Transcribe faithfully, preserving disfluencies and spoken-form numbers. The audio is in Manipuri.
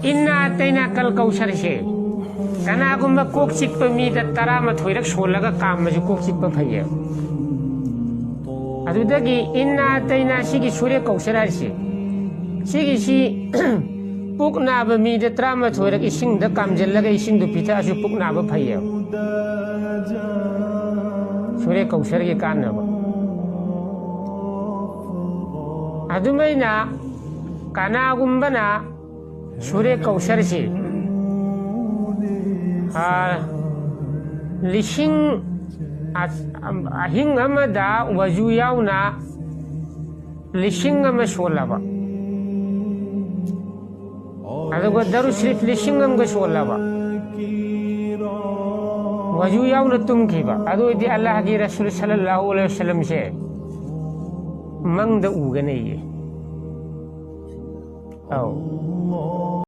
ꯏꯟꯅꯥ ꯑꯇꯩꯅꯥ ꯀꯜ ꯀꯧꯁꯔꯁꯦ ꯀꯅꯥꯒꯨꯝꯕ ꯀꯣꯛ ꯆꯤꯛꯄ ꯃꯤꯗ ꯇꯔꯥꯃꯥꯊꯣꯏꯔꯛ ꯁꯣꯜꯂꯒ ꯀꯥꯝꯕꯁꯨ ꯀꯣꯛ ꯆꯤꯛꯄ ꯐꯩꯌꯦ꯫ ꯑꯗꯨꯗꯒꯤ ꯏꯟꯅꯥ ꯑꯇꯩꯅꯥ ꯁꯤꯒꯤ ꯁꯨꯔꯦ ꯀꯧꯁꯔ ꯍꯥꯏꯁꯦ, ꯁꯤꯒꯤꯁꯤ ꯄꯨꯛ ꯅꯥꯕ ꯃꯤꯗ ꯇꯔꯥꯃꯥꯊꯣꯏꯔꯛ ꯏꯁꯤꯡꯗ ꯀꯥꯝꯖꯜꯂꯒ ꯏꯁꯤꯡꯗꯨ ꯄꯤꯊꯛꯑꯁꯨ ꯄꯨꯛ ꯅꯥꯕ ꯐꯩꯌꯦꯕ꯫ ꯁꯨꯔꯦ ꯀꯧꯁꯔꯒꯤ ꯀꯥꯟꯅꯕ꯫ ꯑꯗꯨꯃꯥꯏꯅ ꯀꯅꯥꯒꯨꯝꯕꯅ ꯁꯨꯔꯦ ꯀꯧꯁꯔꯁꯤ, ꯑ, ꯂꯤꯁꯤꯡ, ꯑ, ꯑꯍꯤꯡ ꯑꯃꯗ ꯋꯖꯨ ꯌꯥꯎꯅ ꯂꯤꯁꯤꯡ ꯑꯃ ꯁꯣꯜꯂꯕ, ꯑꯗꯨꯒ ꯗꯔꯨ ꯁꯔꯤꯐ ꯂꯤꯁꯤꯡ ꯑꯃꯒ ꯁꯣꯜꯂꯕ, ꯋꯖꯨ ꯌꯥꯎꯅ ꯇꯨꯝꯈꯤꯕ, ꯑꯗꯨ ꯑꯣꯏꯗꯤ ꯑꯜꯂꯥꯍꯒꯤ ꯔꯁꯨꯜ ꯁꯜꯂꯜꯂꯥꯍꯨ ꯑꯂꯩꯍꯤ ꯋꯁꯜꯂꯝꯁꯦ ꯃꯪꯗ ꯎꯒꯅꯤꯌꯦ꯫ ꯑꯧ꯫